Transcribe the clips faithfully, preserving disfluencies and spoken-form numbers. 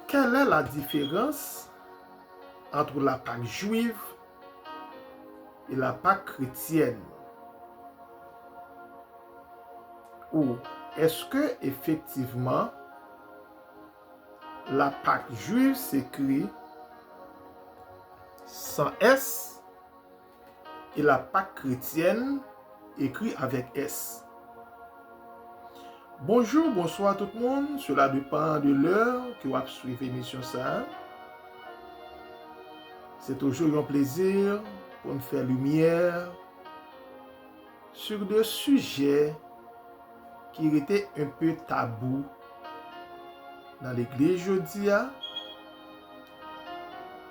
Quelle est la différence entre la Pâque juive et la Pâque chrétienne? Ou est-ce que effectivement la Pâque juive s'écrit sans S et la Pâque chrétienne écrit avec S? Bonjou, bonswa tout moun, cela dépend de lè ke w ap swiv emisyon sa a. Se toujou yon plezi pou n fè limyè sur de sijè ki rete un peu tabou nan legliz jodi a.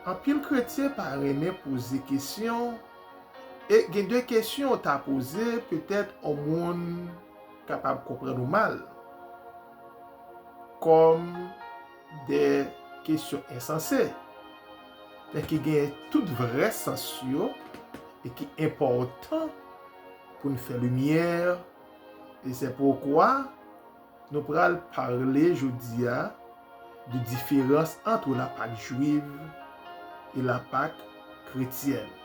Anpil kretyen pa renmen poze kesyon, e gen de kesyon w ta poze, petèt yon moun kapab konprann ou mal, kòm de kesyon ensanse, men ki gen tout vrè sans yo e ki enpòtan pou n fè limyè, e se poukwa nou pral pale jodi a de différence entre la Pâque juive et la Pâque chrétienne.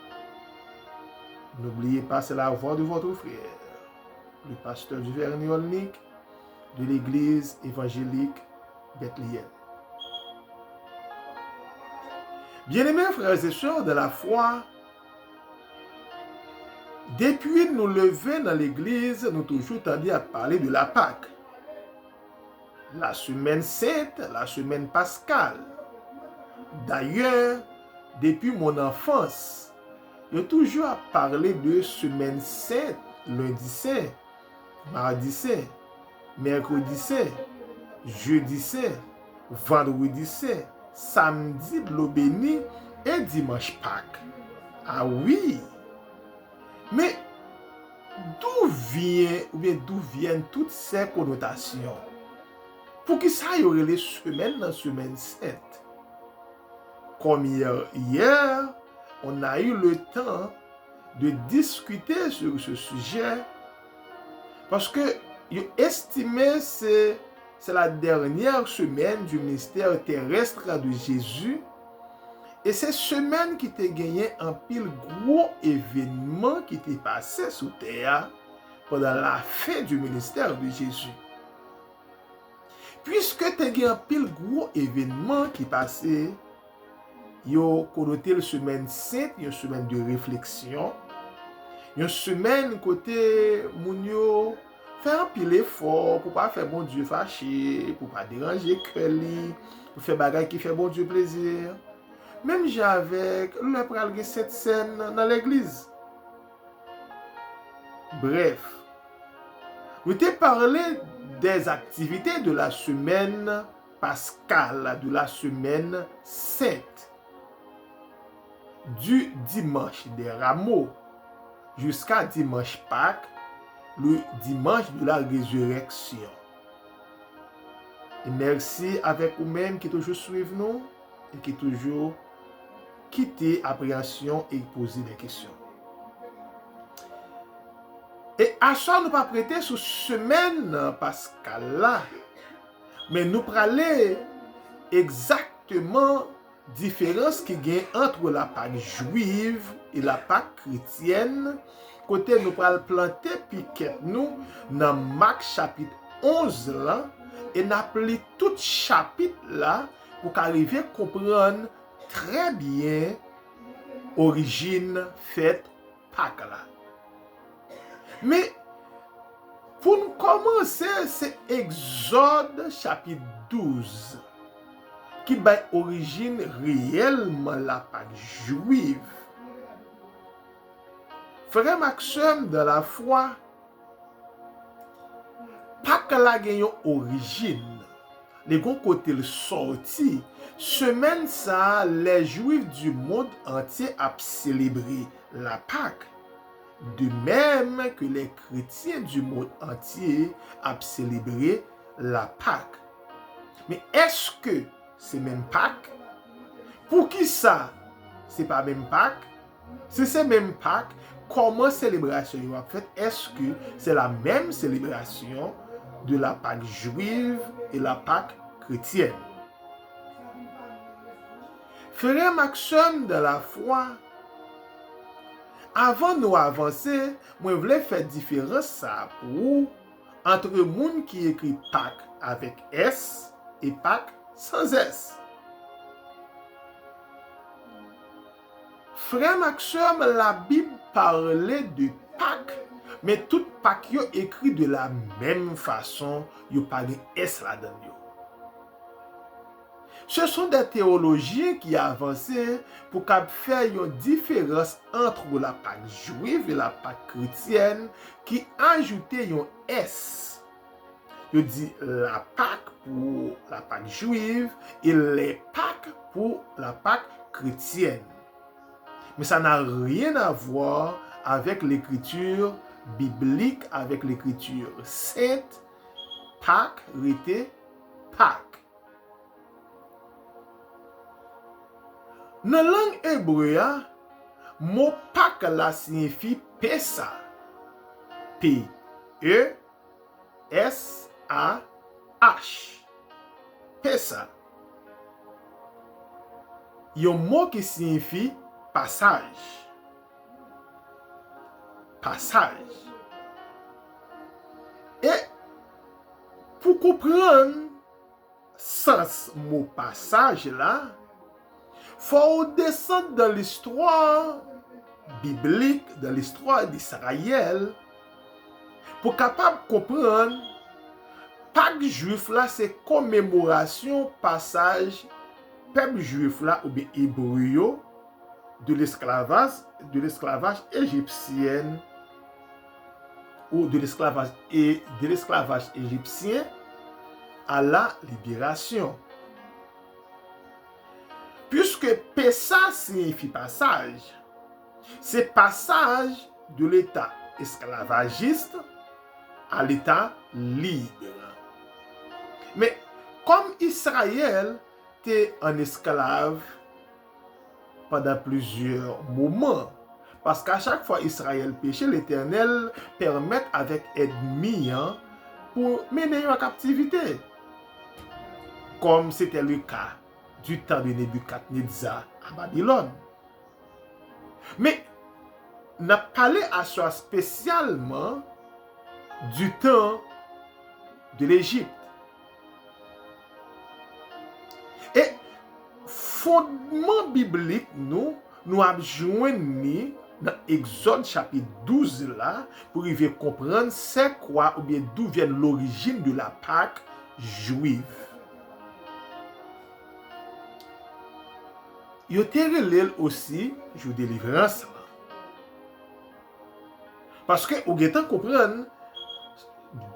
N'oubliez pas, c'est la voix de votre frère, le pasteur Duvernay Olnick de l'église évangélique Bethléem. Bien-aimés frères et sœurs dans la foi, depi nou leve nan legliz, nou toujou tande ap pale de la Pâque, la semaine sainte, la semaine pascale. D'ailleurs, depuis mon enfance, yo toujou ap pale de semaine sainte, lundi saint, madi sen, mèkredi sen, jedi sen, vandredi sen, samdi dlo beni e dimanch Pak. A wi! Men, d'où vient, oubyen d'où viennent toutes ces connotations? Poukisa yo rele semèn nan semèn sent? Comme hier, hier, on a eu le temps de discuter sur ce sujet, paske yo estime se, c'est la dernière semaine du ministère terrestre de Jésus, e se semèn ki te genyen anpil gwo evènman ki te pase sou tè a pandan la fin du ministère de Jésus. Piske te gen anpil gwo evènman ki pase, yo konote l semèn sent, yon semèn de refleksyon, yon semèn kote moun yo fè anpil efò pou pa fè Bondye fache, pou pa deranje kè li, pou fè bagay ki fè Bondye plezi. Menm jan avèk lè pral gen Sent Sèn nan legliz. Bref, nou te pale des activités de la semaine pascale, de la semaine sainte, du dimanche des Rameaux jusqu'à dimanche Pâques, le dimanche de la résurrection. E mèsi avèk ou menm ki toujou swiv nou e ki toujou kite apreyansyon e poze de kesyon. E aswè nou pa prete sou semèn paskal la, men nou prale egzakteman diferans ki gen ant la Pâque juive e la Pâque chrétienne, kote nou pral plante pikèt nou nan Mak chapit onz lan, e n ap li tout chapit la pou ka rive konprann trè byen orijin fèt Pak la. Men, pou n kòmanse, se Egzòd chapit douz ki bay orijin reyèlman la Pâque juive. Frè m ak sè m dans la foi, Pak la gen yon orijin. Li gon kote l sòti. Semèn sa a, les Juifs du monde entier ap selebre la Pâque, de même que les chrétiens du monde entier ap selebre la Pâque. Men èske se menm Pak? Poukisa se pa menm Pak? Si se menm Pak, kòman selebrasyon yo ap fèt? Èske se la menm selebrasyon de la Pâque juive et la Pâque chrétienne? Frè m ak sè m dan lafwa, avan nou avanse, mwen vle fè diferans sa a pou ou antre moun ki ekri Pak avèk S e Pak san S. Frè m ak sè m, Labib pale de Pak, men tout Pak yo ekri de la menm fason, yo pa gen S ladan yo. Ce sont des théologiens ki avanse pou kab fè yon diferans ant la Pak jwif e la Pak kretyèn ki ajoute yon S. Yo di la Pak pou la Pak jwif e les Pâques pou la Pak kretyèn. Mais ça n'a rien à voir avec l'écriture biblique, avec l'écriture sainte. Pak rete Pak. Nan lang ebre a, mo Pak la siyifi Pesa. P E S A H. Pesa. Yon mo ki siyifi pasaj. Pasaj. E pou konprann sans mo pasaj la, fò w desann dan listwa biblik, dan listwa Izrayèl, pou kapab konprann Pak jwif la se komemorasyon pasaj pèp jwif la oubyen ebre yo de l'esclavage, de l'esclavage égyptien ou de l'esclavage é-, de l'esclavage égyptien à la libération. Puisque Pesa siyifi pasaj, se pasaj de leta esklavajis a leta lib. Men, kòm Izrayèl te an esklav pandan plizyè moman, paske a chak fwa Izrayèl peche, Letènèl pèmèt avèk ènmi an pou mennen yo an kaptivite, comme c'était le cas du temps de Nebikadnetza à Babylone. Men, n ap pale aswè a espesyalman du temps de l'Égypte. E fondman biblik nou, nou ap jwenn li nan Egzòd chapit douz la, pou rive konprann c'est quoi oubyen d'où vient l'origine de la Pâque juive. Yo te rele l osi jou delivrans lan. Paske ou gentan konprann,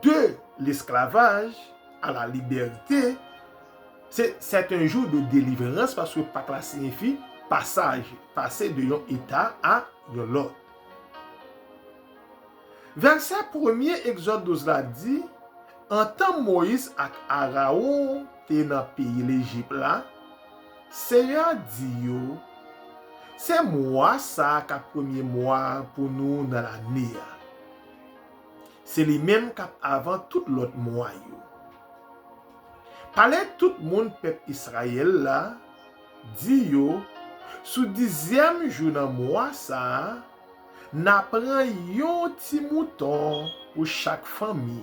de l'esclavage à la liberté, se, c'est un jour de délivrance, paske Pak la siyifi pasaj, pase de yon eta a yon lòt. Vèsè premye Egzòd douz la di, antan Moyiz ak Arawon te nan peyi Lejip la, Seyè a di yo, se mwa sa a k ap premye mwa pou nou nan lane a. Se li menm k ap avan tout lòt mwa yo. Pale tout moun pèp Izrayèl la, di yo, sou dizyèm jou nan mwa sa a, n a pran yon ti mouton pou chak fanmi.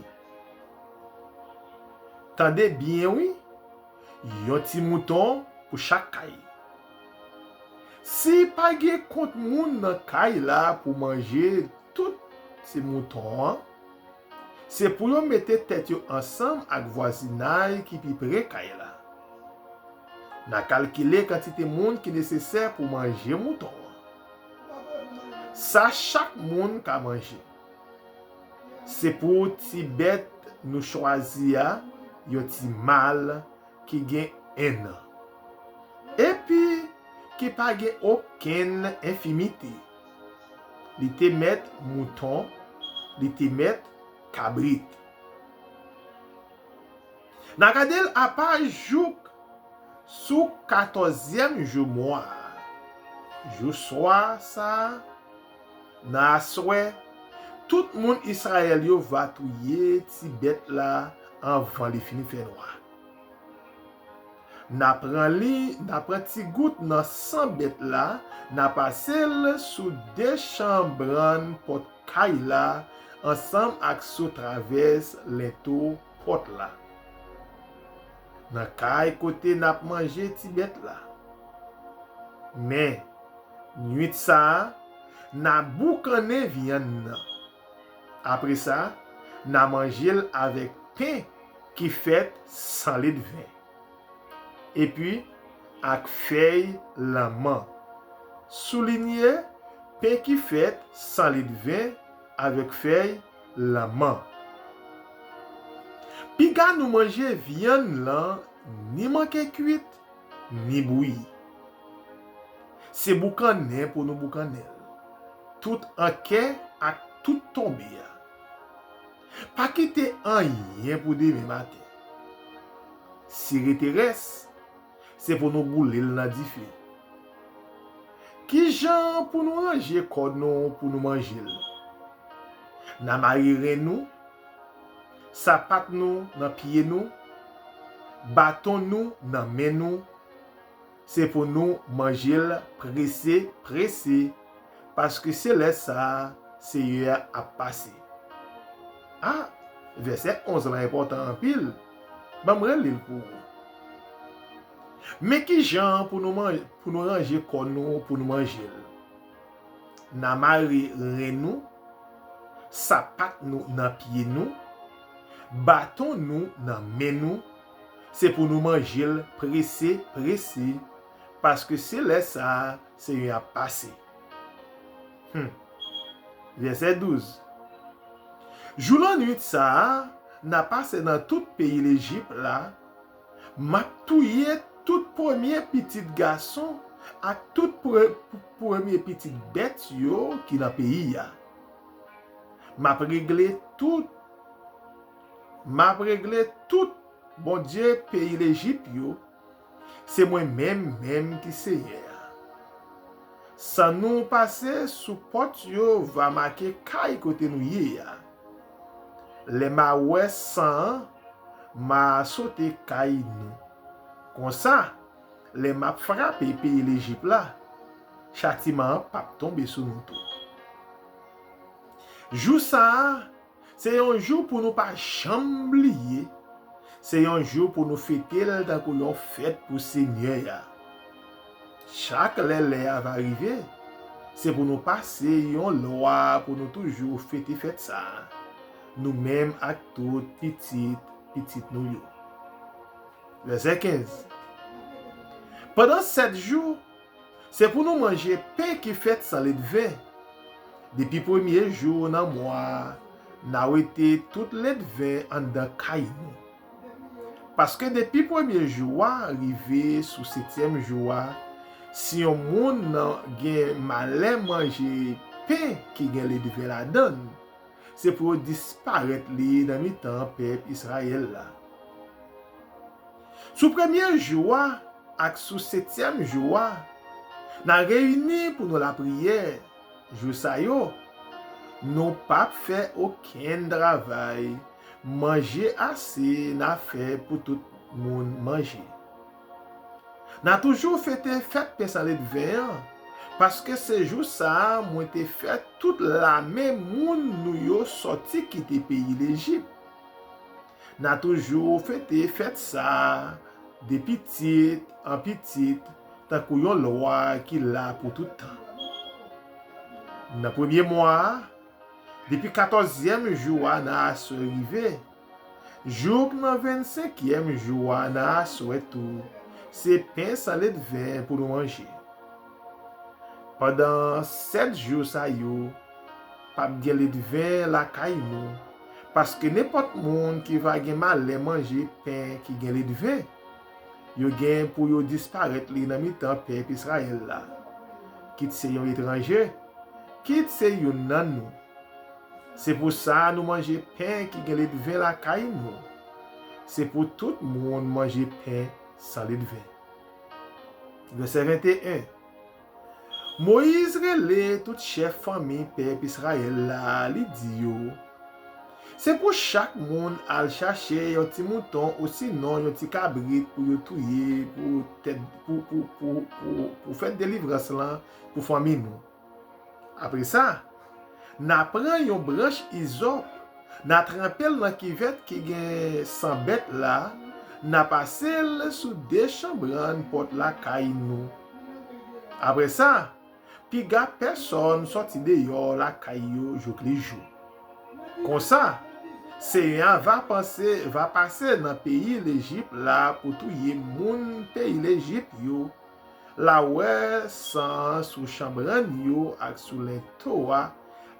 Tande byen wi, yon ti mouton pou chak kay. Si pa gen kont moun nan kay la pou manje tout ti mouton an, se pou yo mete tèt yo ansanm ak vwazinay ki pi pre kay la. N a kalkile kantite moun ki nesesè pou manje mouton an. Sa chak moun ka manje. Se pou ti bèt nou chwazi a, yon ti mal ki gen enn an. Epi ki pa gen okenn enfimite. Li te mèt mouton, li te mèt kabrit. N a gade l apa jouk sou katòzyèm jou mwa a. Jou swa sa a, nan aswè, tout moun Izrayèl yo va touye ti bèt la anvan li fin fè nwa. N a pran li, n a pran ti gout nan san bèt la, n a pase l sou dechanbrann pòt kay la, ansanm ak sou travès lento pòt la, nan kay kote n ap manje ti bèt la. Men, nwit sa a, n a boukannen vyann nan. Apre sa, n a manje l avèk pen ki fèt san ledven, epi ak fèy lanman. Soulinye, pen ki fèt san ledven avèk fèy lanman. Piga nou manje vyann lan ni manke kwit, ni bouyi. Se boukannen pou nou boukannen l, tout an kè ak tout tonbe a. Pa kite anyen pou demen maten. Si rete rès, se pou nou boule l nan dife. Kijan pou nou ranje kò nou pou nou manje l? N a mare ren nou, sapat nou nan pye nou, baton nou nan men nou, se pou nou manje l prese, prese, paske se lè sa a Seyè a ap pase. A, vèsè onz lan enpòtan anpil. Ban m reli l pou ou. Men kijan pou nou manje, pou nou ranje kò nou pou nou manje l. N a mare ren nou, sapat nou nan pye nou, baton nou nan men nou, se pou nou manje l prese, prese, paske se lè sa a Seyè a ap pase. Hmm. Vèsè douz. Jou lannwit sa a, n a pase nan tout peyi Lejip la, m ap touye tout premye pitit gason ak tout pre-, premye pitit bèt yo ki nan peyi a. M ap regle tout, m ap regle tout bondye peyi Lejip yo, se mwen menm menm ki Seyè a. San nou pase sou pòt yo va make kay kote nou ye a. Lè m a wè san an, m a sote kay nou. Konsa, lè m ap frape peyi Lejip la, chatiman an p ap tonbe sou nou tou. Jou sa a, se yon jou pou nou pa janm bliye. Se yon jou pou nou fete l tankou yon fèt pou Senyè a. Chak lè lè a va rive, se pou nou pase yon lwa pou nou toujou fete fèt sa a, nou menm ak tout pitit pitit nou yo. Vèsè kenz. Pandan sèt jou, se pou nou manje pen ki fèt san ledven. Depi premye jou nan mwa a, n a wete tout ledven anndan kay nou. Paske depi premye jou a rive sou setyèm jou a, si yon moun nan gen malè manje pen ki gen ledven ladan l, se pou yo disparèt li nan mitan pèp Izrayèl la. Sou premye jou a ak sou setyèm jou a, n a reyini pou nou lapriyè. Jou sa yo, nou p ap fè okenn travay, manje ase n a fè pou tout moun manje. N a toujou fete fèt pen san ledven an, paske se jou sa a mwen te fè tout lame moun nou yo sòti kite peyi Lejip. N a toujou fete fèt sa a, de pitit an pitit, tankou yon lwa ki la pou tout tan. Nan premye mwa a, depi katòzyèm jou a nan aswè rive, jouk nan vennsenkyèm jou a nan aswè tou, se pen san ledven pou nou manje. Pandan sèt jou sa yo, p ap gen ledven lakay nou, paske nenpòt moun ki va gen malè manje pen ki gen ledven, yo gen pou yo disparèt li nan mitan pèp Izrayèl la, kit se yon etranje, kit se youn nan nou. Se pou sa nou manje pen ki gen ledven lakay nou. Se pou tout moun manje pen san ledven. Vèsè venteyen. Moyiz rele tout chèf fanmi pèp Izrayèl la, li di yo, Se pou chak moun al chache yon ti mouton osinon yon ti kabrit pou yo touye pou tèt, pou, pou, pou, pou, pou fèt delivrans lan pou fanmi nou. Apre sa, n a pran yon branch izòp, n a tranpe l nan kivèt ki gen san bèt la, n a pase l sou de chanbrann pòt lakay nou. Apre sa, piga pèsonn sòti deyò lakay yo jouk li jou. Konsa, Senyè a va panse, va pase nan peyi Lejip la pou touye moun peyi Lejip yo. L a wè san an sou chanbrann yo ak sou lento a.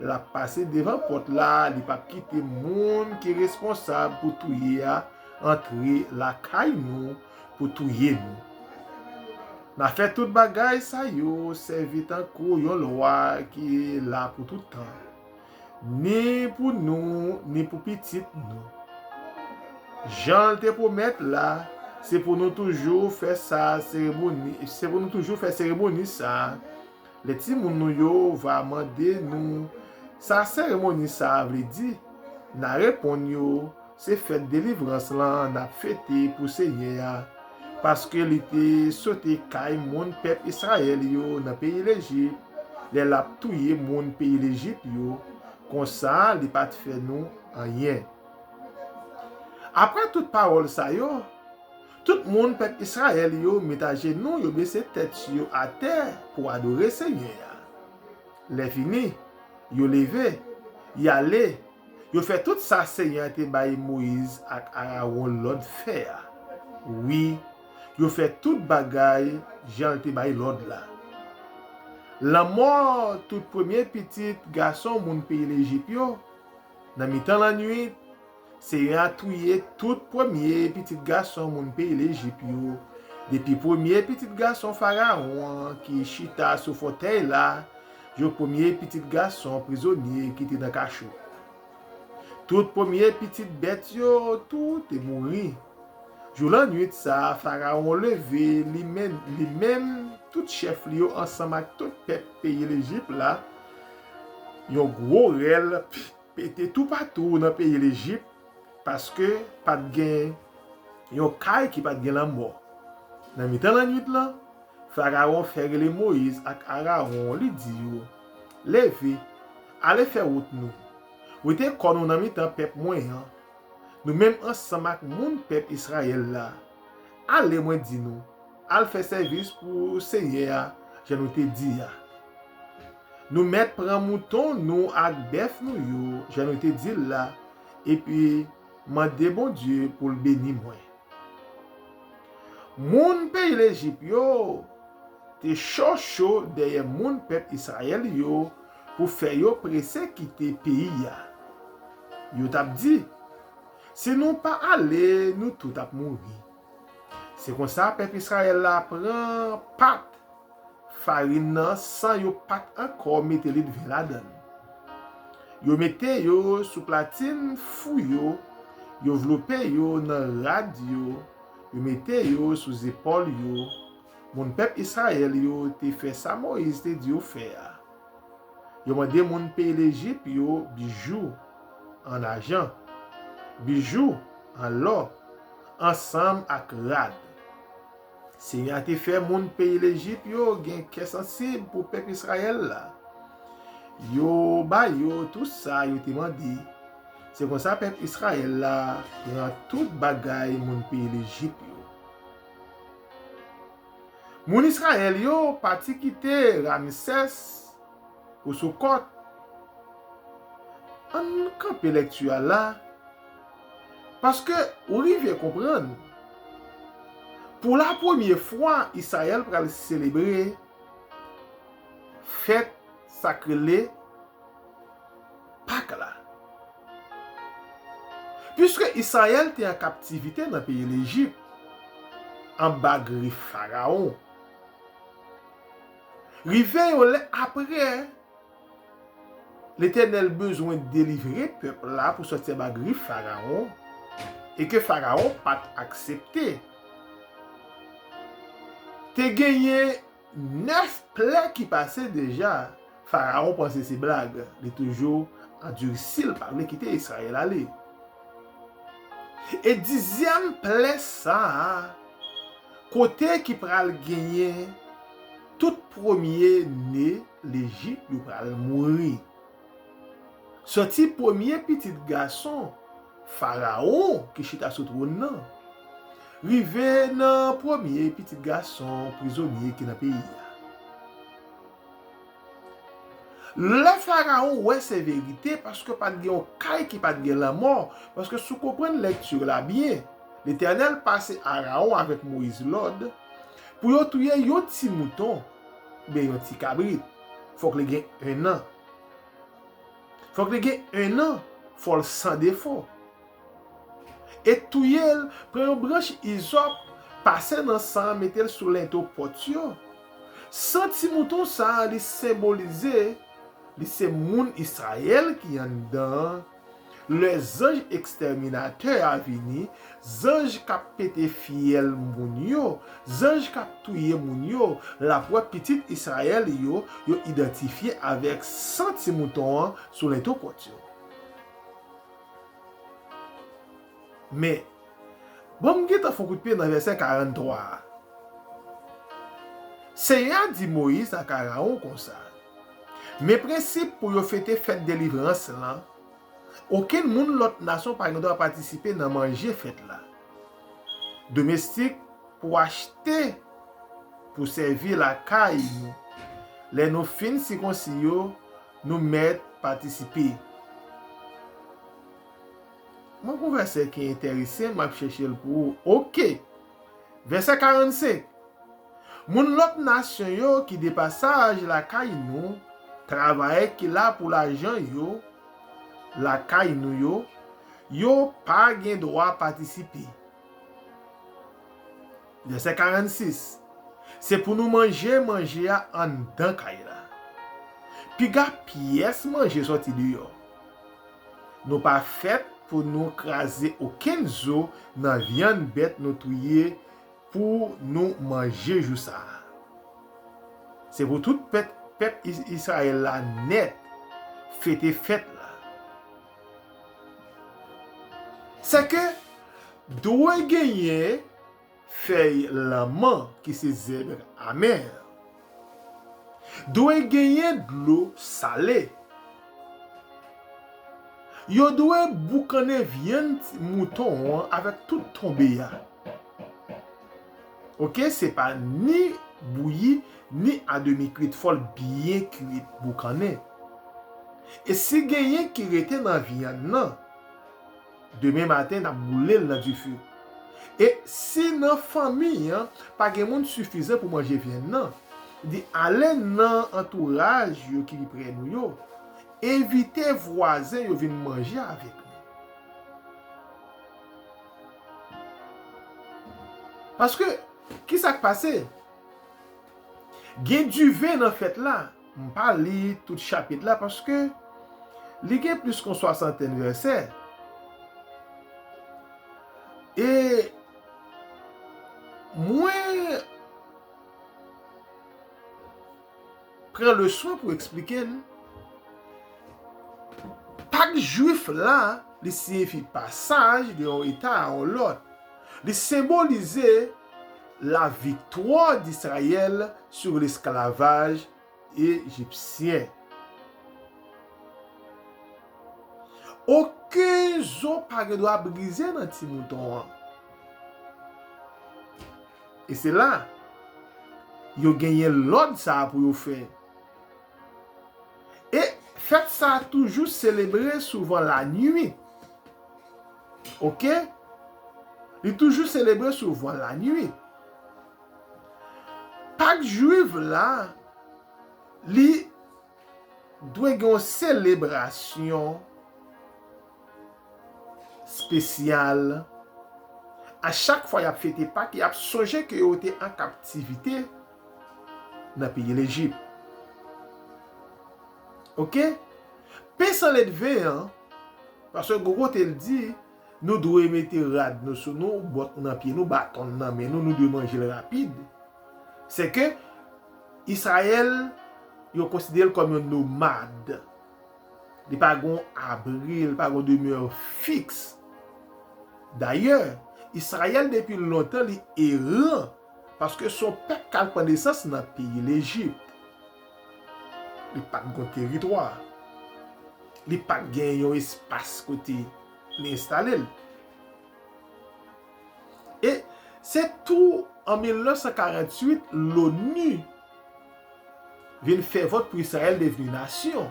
L ap pase devan pòt la, li p ap kite moun ki responsab pou touye a antre lakay nou pou touye nou. N a fè tout bagay sa yo sèvi tankou yon lwa ki la pou tout tan, ni pou nou, ni pou pitit nou. Jan l te pwomèt la, se pou nou toujou fè sa seremoni, se pou nou toujou fè seremoni sa a. Lè timoun nou yo va mande nou sa seremoni sa a vle di, n a reponn yo, se fèt delivrans lan n ap fete pou Senyè a, paske li te sote kay moun pèp Izrayèl yo nan peyi Lejip, lè l ap touye moun peyi Lejip yo, konsa li pa t fè nou anyen. Apre tout pawòl sa yo, tout moun pèp Izrayèl yo met ajenou, yo bese tèt yo atè pou adore Senyè a. Lè fini, yo leve, y ale, yo fè tout sa Senyè a te bay Moyiz ak Arawon lòd fè a. Wi, yo fè tout bagay jan l te bay lòd la. Lanmò tout premye pitit gason moun peyi Lejip yo. Nan mitan lannuit, Senyè a touye tout premye pitit gason moun peyi Lejip yo, depi premye pitit gason Farawon an ki chita sou fòtèy la, jouk premye pitit gason prizonye ki te nan kacho. Tout premye pitit bèt yo tou te mouri. Jou lannuit sa a, Farawon leve, li menm, li menm, tout chèf li yo ansanm ak tout pèp peyi Lejip la, yon gwo rèl pete toupatou nan peyi Lejip, paske pa t gen yon kay ki pa t gen lanmò. Nan mitan lannuit lan, Farawon fè rele Moyiz ak Arawon, li di yo, leve, ale fè wout nou. Wete kò nou nan mitan pèp mwen an, nou menm ansanm ak moun pèp Izrayèl la. Ale, mwen di nou, al fè sèvis pou Senyè a, jan nou te di a. Nou mèt pran mouton nou ak bèf nou yo, jan nou te di l la, epi mande Bondye pou l beni mwen. Moun peyi Lejip yo te cho cho dèyè moun pèp Izrayèl yo pou fè yo prese kite peyi a. Yo t ap di, si nou pa ale, nou tout ap mouri. Se konsa pèp Izrayèl la pran pat farin nan san yo pa t ankò mete lidven ladan l. Yo mete yo sou platin fou yo, yo vlope yo nan rad yo, yo mete yo sou zepòl yo. Moun pèp Izrayèl yo te fè sa Moyiz te di yo fè a. Yo mande moun peyi Lejip yo bijou an ajan, bijou an lò, ansanm ak rad. Senyè a te fè moun peyi Lejip yo gen kè sansib pou pèp Izrayèl la. Yo ba yo tout sa yo te mande. Se konsa pèp Izrayèl la pran tout bagay moun peyi Lejip yo. Moun Izrayèl yo pati kite Ramsès pou Soukòt. Ann kanpe lèkti a la, paske ou rive konprann, pou la premye fwa, Izrayèl pral selebre fèt sa k rele Pak la. Piske Izrayèl te an kaptivite nan peyi Lejip, anba grif Farawon, rive yon lè apre, Letènèl bezwen delivre pèp la pou sòti anba grif Farawon, e ke Farawon pa t aksepte. Te genyen nèf plè ki pase deja. Farawon panse se blag, li toujou andire si l pa vle kite Izrayèl ale. E dizyèm plè sa a, kote ki pral genyen tout premye ne Lejip yo pral mouri. Soti premye pitit gason Farawon ki chita sou twòn nan, rive nan premye pitit gason prizonye ki nan peyi a. Lè Farawon wè se verite, paske pa t gen yon kay ki pa t gen lanmò, paske si w konprann lekti la byen, Letènèl pase Arawon avèk Moyiz lòd pou yo touye yon ti mouton, oubyen yon ti kabrit. Fòk li gen ennan. Fòk li gen ennan, fò l san defo. E touye l, pran yon branch izòp, pase nan san an, mete l sou lento pòt yo. San ti mouton sa a, li senbolize, li se moun Izrayèl ki anndan an. Lè zanj ekstèminatè a vini, zanj k ap pete fyèl moun yo, zanj k ap touye moun yo, l ap wè pitit Izrayèl yo, yo idantifye avèk san ti mouton an sou lento pòt yo. Men, bon, m gentan fè yon kout pye nan vèsè karannntwa a. Senyè a di Moyiz ak Arawon konsa, men prensip pou yo fete fèt delivrans lan, okenn moun lòt nasyon pa gen dwa patisipe nan manje fèt la. Domestik pou achte pou sèvi lakay nou. Lè nou fin sikonsi yo, nou mèt patisipe. Mwen gon vèsè ki enterese m, m ap chèche l pou ou. Oke. Vèsè karannsenk. Moun lòt nasyon yo ki depasaj lakay nou, travayè ki la pou lajan yo, lakay nou yo, yo pa gen dwa patisipe. Vèsè karannsis. Se pou nou manje manje a anndan kay la. Piga pyès manje sòti deyò. Nou pa fèt pou nou kraze okenn zo nan vyann bèt nou touye pou nou manje jou sa a. Se pou tout pèp, pèp Is-, Izrayèl la nèt fete fèt la. Sèke dwe genyen fèy lanman ki se zèb amè. Dwe genyen dlo sale. Yo dwe boukannen vyann mouton an avèk tout tonbe a. Oke, se pa ni bouyi, ni ademi kwit, fò l byen kwit, boukannen. E si genyen ki rete nan vyann nan, demen maten, n ap boule l nan dife. E si nan fanmi an, pa gen moun sifizan pou manje vyann nan, di ale nan antouraj yo ki pi pre nou yo, envite vwazen yo vin manje avèk nou. Paske, ki sa k pase? Gen diven nan fèt la. M pa li tout chapit la paske li gen plis ke yon swasantèn vèsè. E mwen pran le swen pou eksplike n. Pak Jwif la, li siyifi pasaj de yon eta a yon lòt. Li senbolize la victoire d'Israël sur l'esclavage égyptien. Okenn zo pa gen dwa brize nan ti mouton an. E se la, yo genyen lòd sa a pou yo fè. E fèt sa a toujou selebre souvan lannuit. Oke? Li toujou selebre souvan lannuit. Pak Jwif la, li dwe gen yon selebrasyon espesyal. A chak fwa y ap fete Pak, y ap sonje ke yo te an kaptivite nan peyi Lejip. Oke? Pen san ledven an, paske gwo kote l di, nou dwe mete rad nou sou nou, bòt nou nan pye nou, baton nou nan men nou, nou dwe manje l rapid. Se ke Izrayèl, yo konsidere l kòm yon nomad. Li pa gen yon abri, li pa gen yon demè fiks. Dayè, Izrayèl depi lontan li eran, paske se yon pèp k al pran nesans nan peyi Lejip. Li pa t gen teritwa. Li pa t gen yon espas kote li enstale l. E se tou an mil nèf san karanntuit, loni vin fè vòt pou Izrayèl devni nasyon.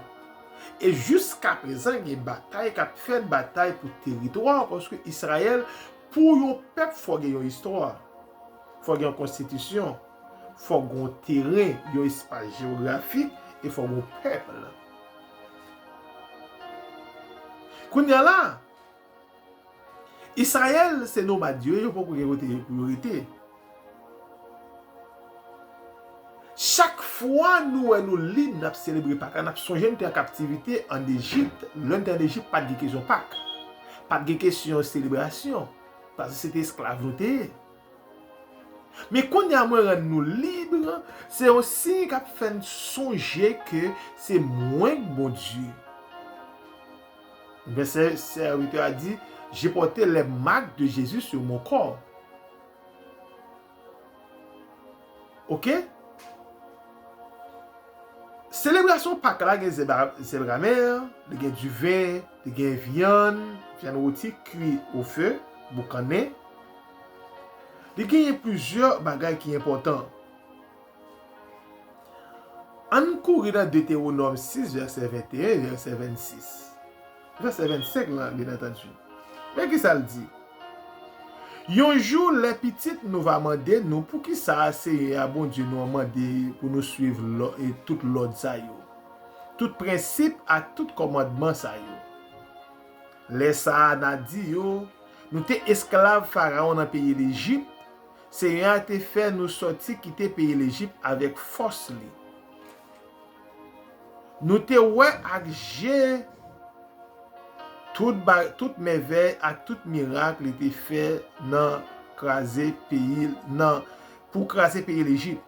E jiskaprezan, gen batay k ap fèt, batay pou teritwa, paske Izrayèl, pou yon pèp, fò gen yon istwa, fò gen yon konstitisyon, fò gen yon teren, yon espas jewografik, e fò gen yon pèp. Kounye a la, Izrayèl se nomad yo ye, yo poko gen kote pou yo rete. Chak fwa nou wè nou lib, n ap selebre Pak la, n ap sonje nou te an kaptivite ann Ejip. Lè n te ann Ejip, pa t gen kesyon Pak. Pa t gen kesyon selebrasyon. Paske se te esklav nou te ye. Men kounye a mwen rann nou lib, se yon siy k ap fè n sonje ke se mwen k Bondye. Vèsè, sèvitè a di, J'ai porté les marques de Jésus sur mon corps. Oke? Selebrasyon Pak la gen zèb, zèb amè, li gen diven, li gen vyann, vyann woti kwi o fe, boukannen. Li genyen plizyè bagay ki enpòtan. Ann kouri nan Detewonòm sis, vèsè venteyen, vèsè vennsis. Vèsè vennsenk lan, byen antandi. Men ki sa l di. Yon jou, lè pitit nou va mande nou poukisa Seyè a Bondye nou an mande pou nou swiv lò-, e tout lòd sa yo, tout prensip ak tout kòmandman sa yo. Lè sa a, n a di yo, nou te esklav Farawon nan peyi Lejip, Seyè a te fè nou sòti kite peyi Lejip avèk fòs li. Nou te wè ak je tout ba-, tout mèvèy ak tout mirak li te fè nan kraze peyi, nan, pou kraze peyi Lejip.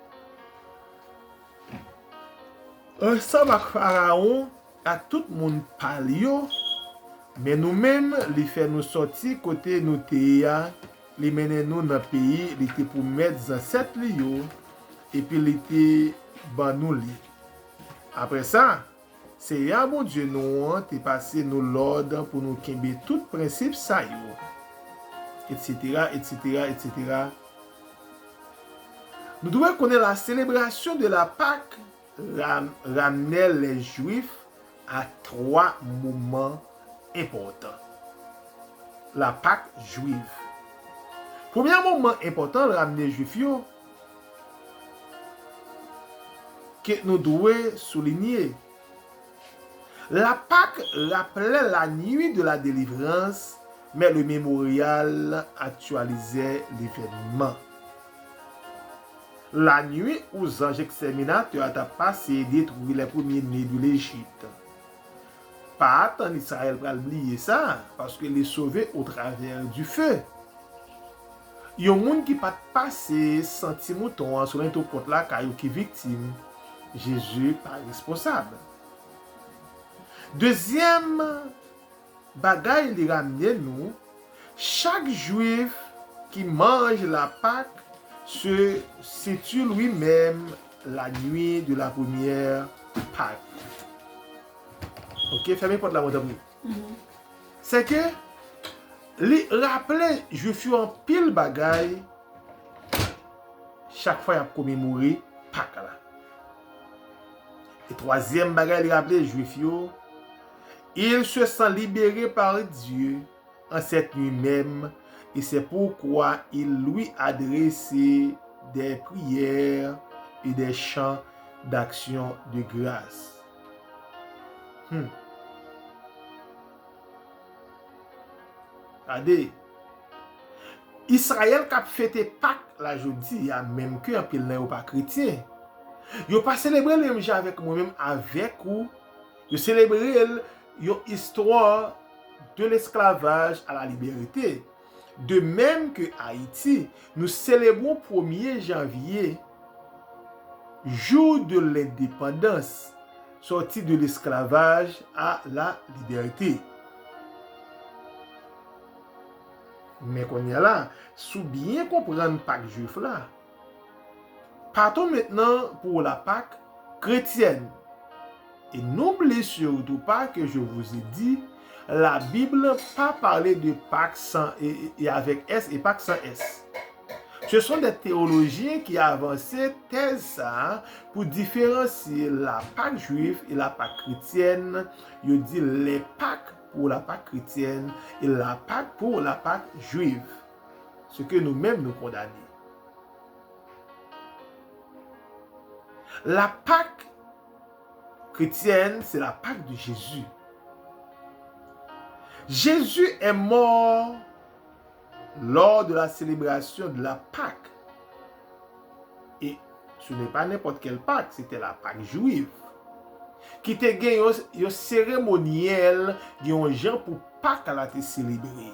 Ansanm ak Farawon ak tout moun pa l yo, men nou menm, li fè nou sòti kote nou te ye a, li mennen nou nan peyi li te pwomèt zansèt li yo, epi li te ban nou li. Apre sa, Seyè a Bondye nou an te pase nou lòd pou nou kenbe tout prensip sa yo, etsetera, etsetera, etsetera. Nou dwe konnen la célébration de la Pâque ram-, ramenait les Juifs à trois moments importants. La Pâque juive. Premye moman enpòtan l ramne Jwif yo, ke nou dwe soulinye. La Pâque rappelait la nuit de la délivrance, mais le mémorial actualisait l'événement. Lannuit où zanj ekstèminatè a t ap pase e detwi lè premye ne de Lejip. Pa atann Izrayèl pral bliye sa, paske li sove au travers du feu. Yon moun ki pa t pase san ti mouton an sou lentwopòt lakay ou ki viktim, Jezi pa responsab. Dezyèm bagay li ramne nou, chak Jwif ki manj la Pâque se situe lui-même la nuit de la première Pâque. Oke, fèmen pòt la, mwen, tanpri. Se ke li raple Jwif yo anpil bagay chak fwa y ap komemore Pak la. E twazyèm bagay li raple Jwif yo, il se sent libéré par Dieu en cette nuit même, et c'est pourquoi il lui adresse des prières et des chants d'action de grâce. Hmm. Gade, Izrayèl k ap fete Pak la jodi a, menm ke anpil nan yo pa kretyen, yo pa selebre l menm jan avèk mwen menm avèk ou. Yo selebre l yon histoire de l'esclavage à la liberté. De même que Haïti, nous célébrons premier janvier, jour de l'indépendance, sorti de l'esclavage à la liberté. Men kounye a la, si w byen konprann Pak Jwif la, partons maintenant pour la Pâque chrétienne. Et n'oublie surtout pas que je vous ai dit, la Bible pas parler de Pâques sans, et, et avec S et Pâques sans S. Ce sont des théologiens qui avançaient thèse sa pou diferansye la Pâque juive et la Pâque chrétienne. Yo di les Pâques pour la Pâque chrétienne et la Pâque pour la Pâque juive. Ce que nous-mêmes nous condamnons. La Pâque chrétienne, c'est la Pâque de Jésus. Jésus est mort lors de la célébration de la Pâque. Et ce n'est pas n'importe quelle Pâque, c'était la Pâque juive. Ki te gen yon, yon seremonyèl, gen yon jan pou Pak la te selebre.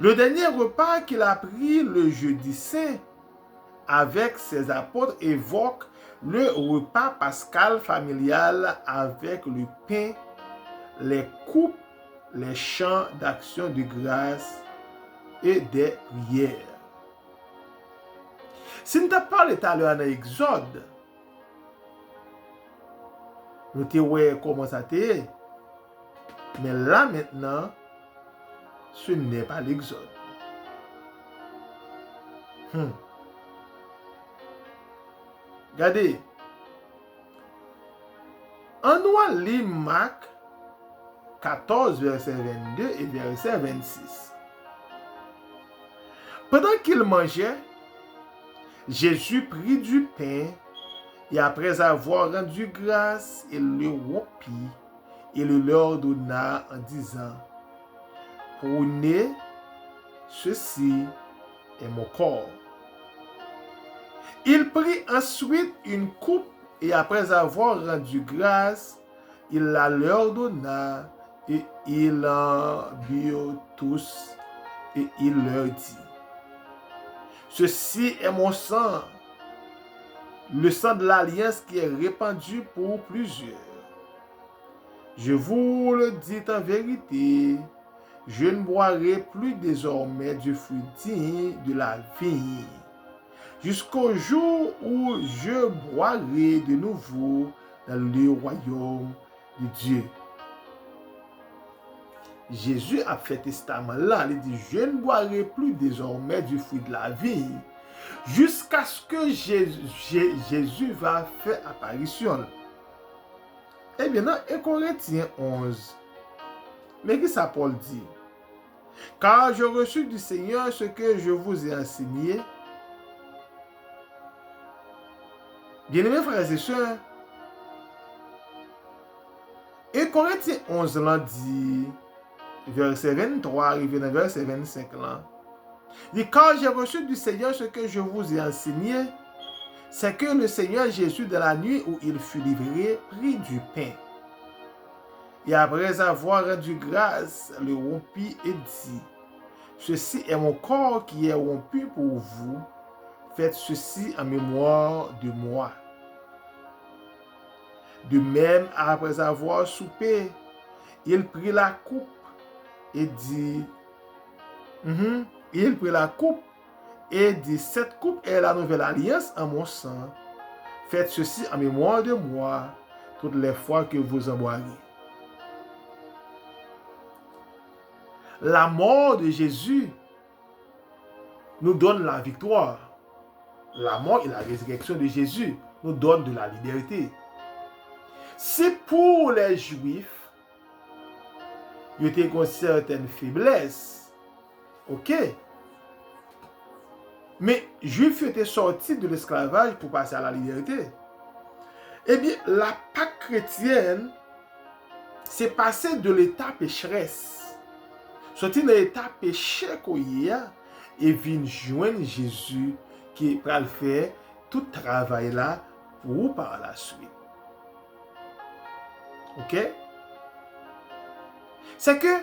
Le dernier repas qu'il a pris le jeudi saint avec ses apôtres évoque le repas pascal familial avec le pain, les coupes, les chants d'action de grâce et des prières. Si n t ap pale talè a nan Egzòd, nou te wè kòman sa te ye. Men la mentnan, ce n'est pas l'Exode. Hmm. Gade, ann nou al li Mak katòz, vèsè vennde e vèsè vennsis. Pendant qu'il mangeait, Jésus prit du pain et après avoir rendu grâce, il le rompit et le leur donna en disant, prenez, ceci est mon corps. Il prit ensuite une coupe et après avoir rendu grâce, il la leur donna et ils en burent tous et il leur dit, ceci est mon sang, le sang de l'alliance qui est répandu pour plusieurs. Je vous le dis en vérité, je ne boirai plus désormais du fruit digne de la vigne, jusqu'au jour où je boirai de nouveau dans le royaume de Dieu. Jezi ap fè testaman la, li di, je ne boirai plus désormais du fruit de la vigne, jusqu'à ce que Jésus, Jé- Jésus va faire apparition. Ebyen, nan en Korentyen onz, men ki sa Pòl di? Car je reçus du Seigneur ce que je vous ai enseigné. Bien-aimés frères et sœurs, en Korentyen onz lan di, vèsè venntwa rive nan vèsè vennsenk lan, di, car j'ai reçu du Seigneur ce que je vous ai enseigné, c'est que le Seigneur Jésus, dans la nuit où il fut livré, prit du pain. Et après avoir rendu grâce, le rompit et dit, ceci est mon corps qui est rompu pour vous, faites ceci en mémoire de moi. De même, après avoir soupé, il prit la coupe et dit, mhm, il prit la coupe et dit, cette coupe est la nouvelle alliance en mon sang. Faites ceci en mémoire de moi toutes les fois que vous en boirez. La mort de Jésus nous donne la victoire. La mort et la résurrection de Jésus nous donnent de la liberté. Si pour les Juifs, yo te gen yon sètèn feblès, oke. Men, Jwif yo te sòti de lesklavaj pou pase a la libète. Ebyen, la Pak kretyèn, se pase de leta pecherès, sòti nan eta peche ke w ye a, e vin jwenn Jezi ki pral fè tout travay la pou ou pa la swit. Oke? C'est que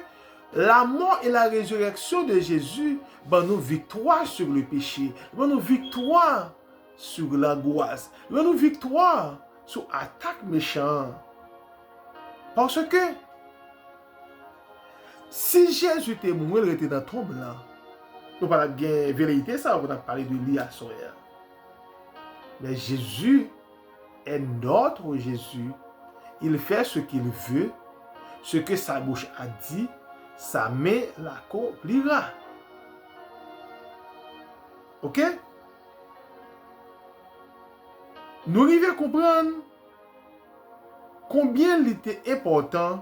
la mort et la résurrection de Jésus ban nou viktwa sur le péché, ban nou viktwa sur l'angoisse. Li ban nou viktwa sou atak mechan an. Paske si Jezi te mouri, l rete nan tonb lan, nou pa t ap gen veleyite sa yo pou n ap pale de li aswè a. Men Jezi est notre Jésus. Il fait ce qu'il veut, ce que sa bouche a dit, sa main l'accomplira. Ok? Nou rive konprann konbyen li te enpòtan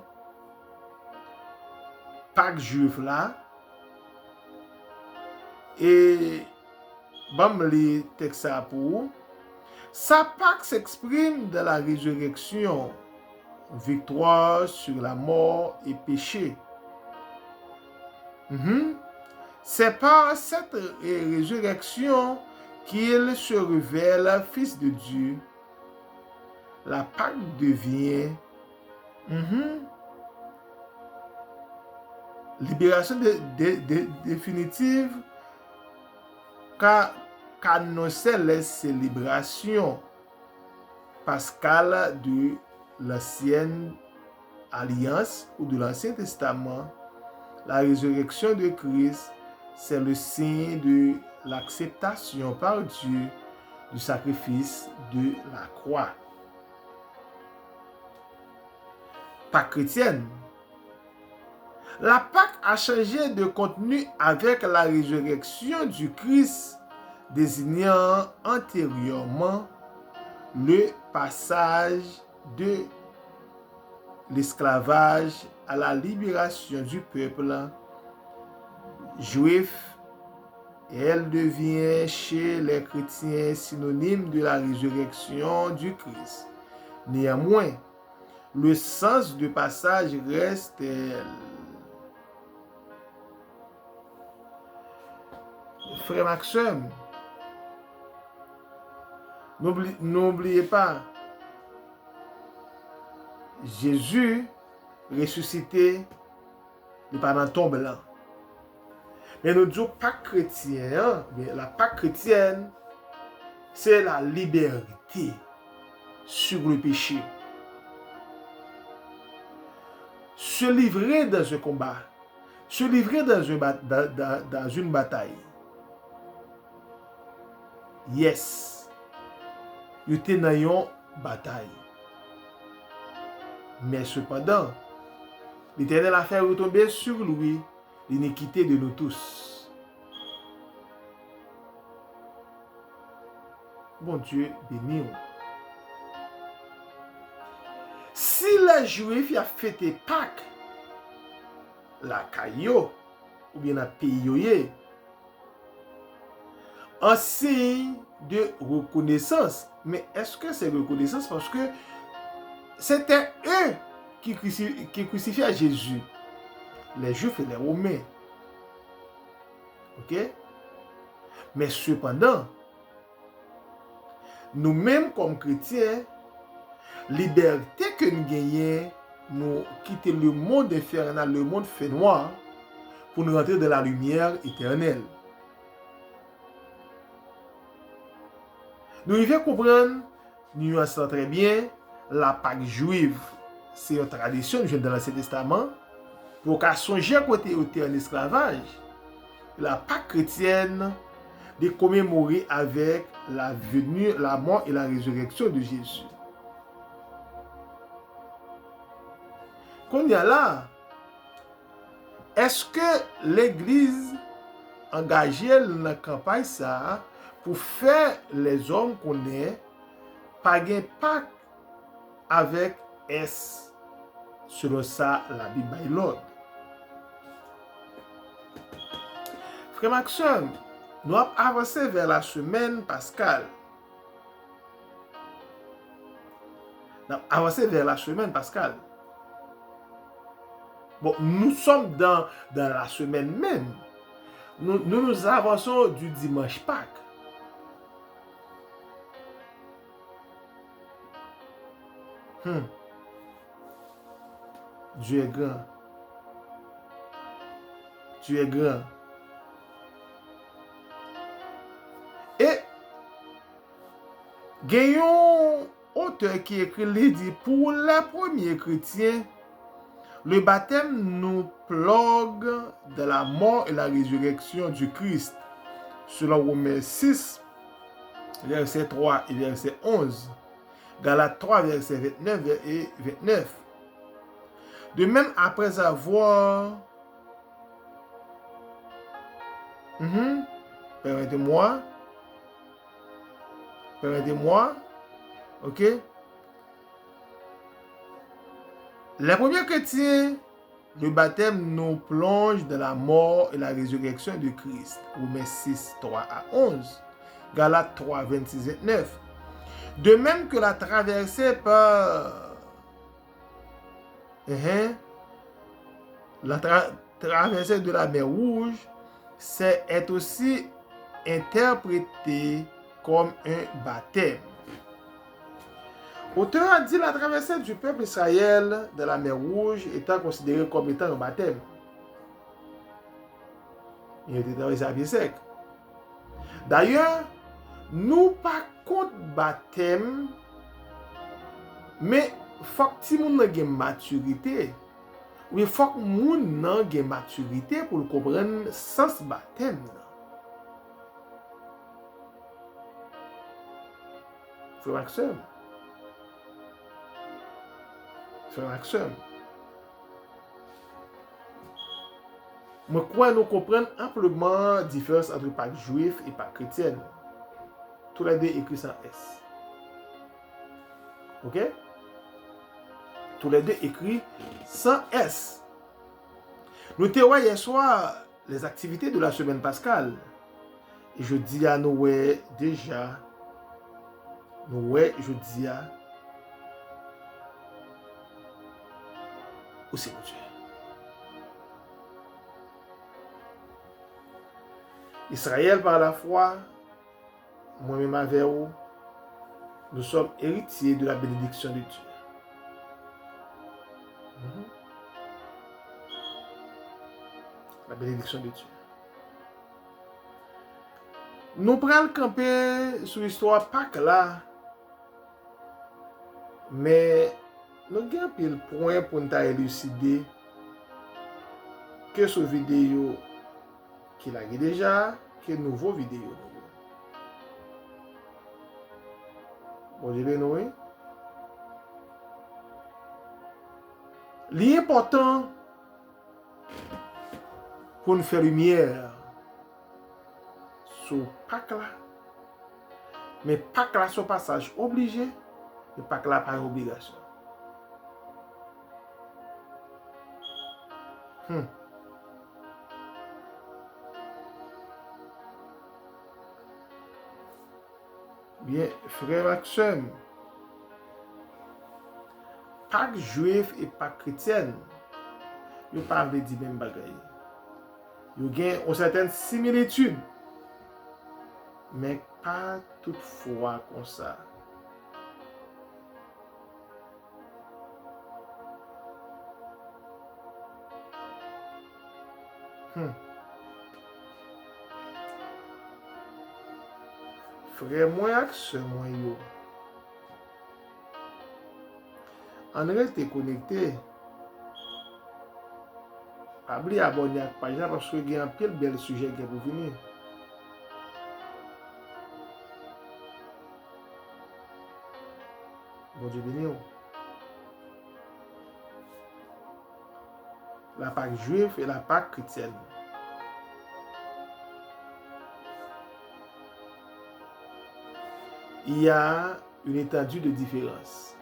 Pak Jwif la, e ban m li tèks sa a pou ou. Sa Pak s'exprime dans la résurrection, victoire sur la mort et péché. Mhm. C'est par cette ré- résurrection qu'il se révèle Fils de Dieu. La Pâque devient, mhm, libération de, de, de, définitive, car, car non, c'est les célébrations pascales de l'ancienne alliance ou de l'Ancien Testament. La résurrection de Christ, c'est le signe de l'acceptation par Dieu du sacrifice de la croix. Pâque chrétienne. La Pâque a changé de contenu avec la résurrection du Christ, désignant antérieurement le passage de l'esclavage à la libération du peuple juif. Elle devient chez les chrétiens synonyme de la résurrection du Christ. Néanmoins, le sens de passage reste. Frè m ak sè m, n'oublie, n'oubliez pas, Jezi resisite, li pa nan tonb lan. Men nou di w Pak kretyen an, men la Pâque chrétienne, c'est la liberté sur le péché. Se livrer dans un combat, se livrer dans un ba- dans, dans, dans une bataille. Yes. Yo te nan yon batay. Men sepandan, Letènèl a fè retonbe sur lui l'iniquité de nous tous. Bondye beni w. Si lè Jwif y ap fete Pak lakay yo, oubyen nan peyi yo ye, an siy de rekonesans. Men èske se rekonesans? Paske c'était eux qui, cruci- qui crucifiaient Jésus, les Juifs et les Romains. Ok? Men sepandan, nou menm kòm kretyen, libète ke n genyen, nou kite lemonn enfènal, lemonn fènwa, pou n rantre dan la limyè etènèl. Nou rive konprann niyans lan trè byen. La Pâque juive se yon tradisyon nou jwenn nan Ansyen Testaman pou yo ka sonje kote yo te an esklavaj. La Pâque chrétienne de commémorer avec la venue, la mort et la résurrection de Jésus. Kounye a la, èske legliz angaje l nan kanpay sa a pou fè lèzòm konnen pa gen Pak avèk S selon sa Labib bay lòd? Frè m ak sè m, nou ap avanse vè la semèn paskal. N ap avanse vè la semèn paskal. Bon, nous sommes dans, dans la semaine même. Nous, nous nous avançons du dimanche Pâques. Hmm. Dieu est grand. Dieu est grand. E Gen yon otè ki ekri, li di, pour les premiers chrétiens, le baptême nous plonge dans la mort et la résurrection du Christ, selon Romains six, verset trois et verset onze, Galates trois, verset vingt-neuf et vingt-neuf. De même, après avoir Mhm. Permettez-moi. Permettez-moi. OK. Les premiers chrétiens, le baptême nous plonge dans la mort et la résurrection de Christ. Romains six, trois à onze. Galates trois, vingt-six, vingt-neuf. De même que la traversée par Hein? La tra- traversée de la mer Rouge, c'est, est aussi interprété comme un baptême. Otè a di la traversée du peuple Israël dans la mer Rouge étant considérée comme étant un baptême. Yo te travèse a pye sèk. Dayè, nou pa kont batèm, men fòk timoun nan gen matirite. Wi, fòk moun nan gen matirite pou l konprann sans batèm nan. Frè m ak sè m. Frè m ak sè m. Mwen kwè nou konprann anpleman diferans ant Pak jwif e Pak kretyèn. Toulède ekri san S. Oke? Toulède ekri san S. Nou te wè yè swa, les activités de la semaine pascale. E jodi a, nou wè deja, nou wè jodi a, ou se Bondye. Israël, par la foi, mwen menm avè w, nous sommes héritiers de la bénédiction de Dieu. Mhm. La bénédiction de Dieu. Nou pral kanpe sou istwa Pak la, men nou gen anpil pwen pou n ta eliside, ke sou videyo ki lage deja, ke nouvo videyo nou yo. Bondye beni w, wi. Li enpòtan pou n fè limyè sou Pak la. Men Pak la se yon pasaj oblije, men Pak la pa yon obligasyon. Hmm. Byen, frè m ak sè m, Pak jwif e Pak kretyèn, yo pa vle di menm bagay. Yo gen yon sètèn similitid, men pa tout fwa konsa. Hmm. Frè mwen ak sè mwen yo, ann rete konekte. Pa bliye abòne ak paj la, paske gen anpil bèl sijè gen pou vini. Bondye beni w. La Pâque juive et la Pâque chrétienne. Il y a une étendue de différence.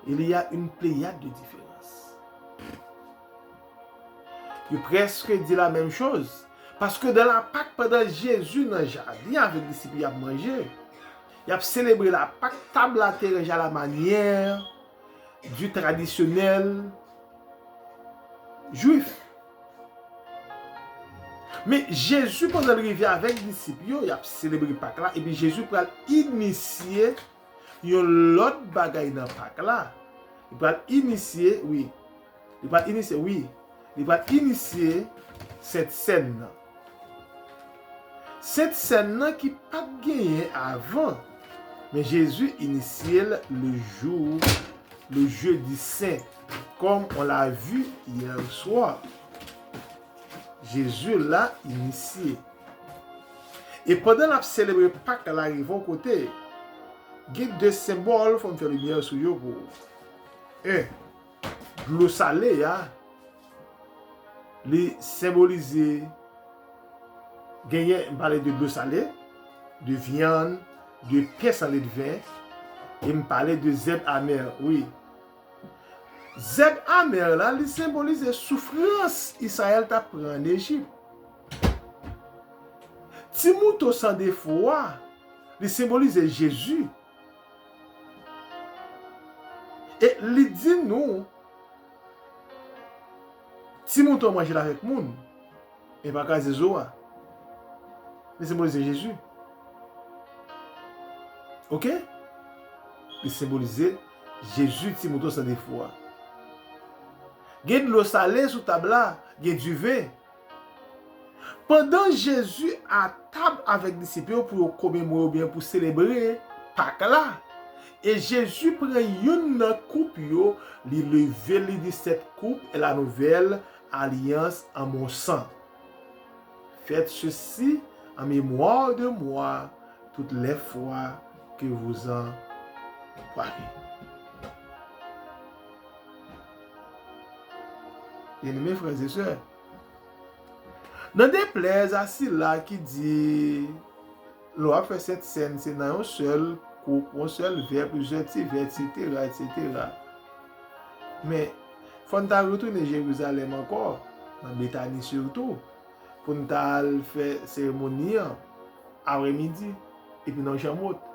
Il y a une pléiade de différence. Yo prèske di la menm choz. Paske dans la Pâque, pandan Jezi nan jaden avèk disip li ap manje, y ap selebre la Pâque, tab la te ranje à la manière du traditionnel juif. Men Jezi, pandan l rive avèk disip yo, y ap selebre Pak la, epi Jezi pral inisye yon lòt bagay nan Pak la. Li pral inisye, wi. Li pral inisye, wi. Li pral inisye Sent Sèn nan. Sent Sèn nan ki pa t genyen avan, men Jezi inisye l le jour, le jeudi saint, comme on l'a vu hier soir. Jezi la inisye. E pandan n ap selebre Pak la rive yon kote, gen de senbòl, fò m fè limyè sou yo pou ou. En, dlo sale a, li senbolize, genyen, m pale de dlo sale, de vyann, de pen san ledven, e m pale de zèb amè, wi. Zèb amè la, li senbolize soufrans Izrayèl t ap pran ann Ejip. Ti mouton san defo a, li senbolize Jezi. E li di nou, ti mouton manje l avèk moun, men pa kraze zo a. Li senbolize Jezi. Oke? Li senbolize Jezi, ti mouton san defo a. Gen dlo sale sou tab la, gen diven. Pandan Jezi atab avèk disip yo pou yo komemore oubyen pou selebre Pak la, e Jezi pran youn nan koup yo, li leve, li di, Cette coupe est la nouvelle alliance en mon sang. Faites ceci en mémoire de moi toutes les fois que vous en boirez. Byeneme frè e sè, n'en déplaise à ceux-là qui disent, lè w ap fè Sent Sèn, se nan yon sèl koup, yon sèl vè, plizyè ti vè, etsetera, etsetera. Men, fò n ta retounen Jerizalèm ankò, nan Betani sitou, pou n ta al fè seremoni an aprèmidi, epi nan janm wòt.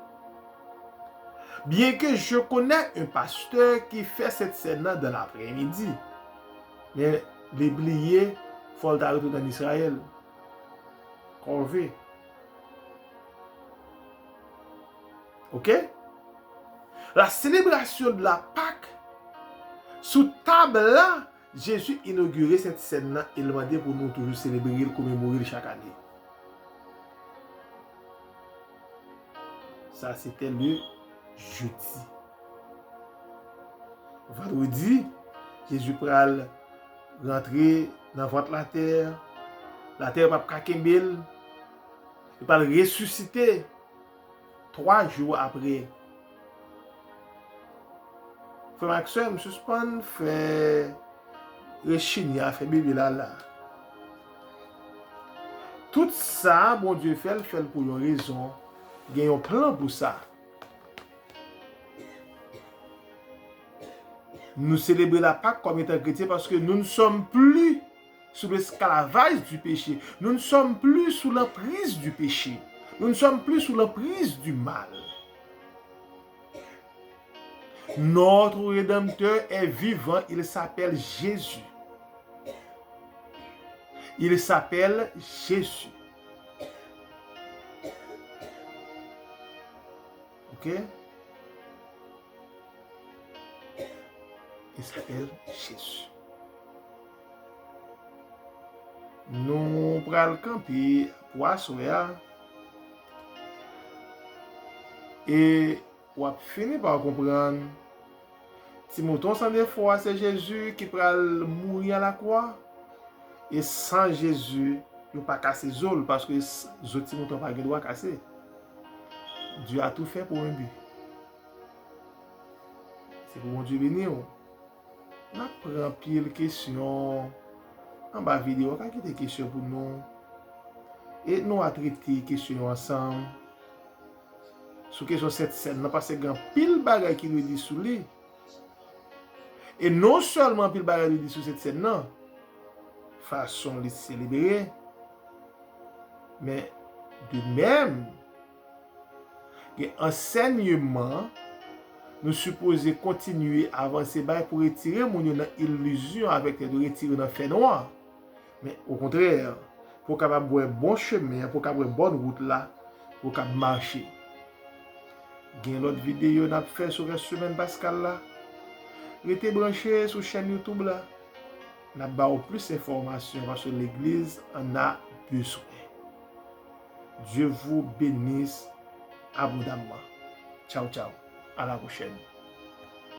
Bien que je connais un pasteur qui fait cette scène dans l'après-midi, men li bliye, fò l ta retounen ann Izrayèl. Kòve. Oke? La célébration de la Pâque, sou tab la, Jezi inogire Sent Sèn nan e l mande pou nou toujou selebre l, komemore l chak ane. Sa se te le jeudi. Vandredi, Jezi pral rantre nan vant latè. Latè p ap ka kenbe l. Li pral resisite twa jou apre. Frè m ak sè m, sispann fè rechini a, fè bebe lala. Tout sa Bondye fè, l fè l pou yon rezon. Gen yon plan pou sa. Nou selebre la Pak kòm etan kretyen paske nous ne sommes plus sous l'esclavage du péché. Nous ne sommes plus sous l'emprise du péché. Nous ne sommes plus sous l'emprise du mal. Notre Rédempteur est vivant, il s'appelle Jésus. Il s'appelle Jésus. Oke? Il s'appelle Jésus. Nou pral kanpe pou aswè a. E w ap fini pa konprann. Ti mouton san defo a, se Jezi ki pral mouri a lakwa. E san Jezi, yo pa kase zo l, paske s-, zo ti mouton pa gen dwa kase. Dieu a tout fait pour un but. Se pou Bondye beni w. N ap pran anpil kesyon anba videyo a. Ka kite kesyon pou nou. E nou a trete kesyon yo ansanm. Sou kesyon Sent Sèn nan, paske gen anpil bagay ki dwe di sou li. E non sèlman anpil bagay dwe di sou Sent Sèn nan, fason li selebre, men de menm, gen ansèyman nou sipoze kontinye avanse bay pou retire moun yo nan ilizyon avèk tèt yo, retire nan fènwa. Men okontrè, pou w kapab wè bon chemen an, pou w kapab wè bòn wout la, pou w kapab mache. Gen lòt videyo n ap fè sou rès semèn paskal la. Rete branche sou chèn YouTube la. N ap ba w plis enfòmasyon paske legliz ann a bezwen. Dieu vous bénisse abondamment. Tchao, tchao. À la prochaine.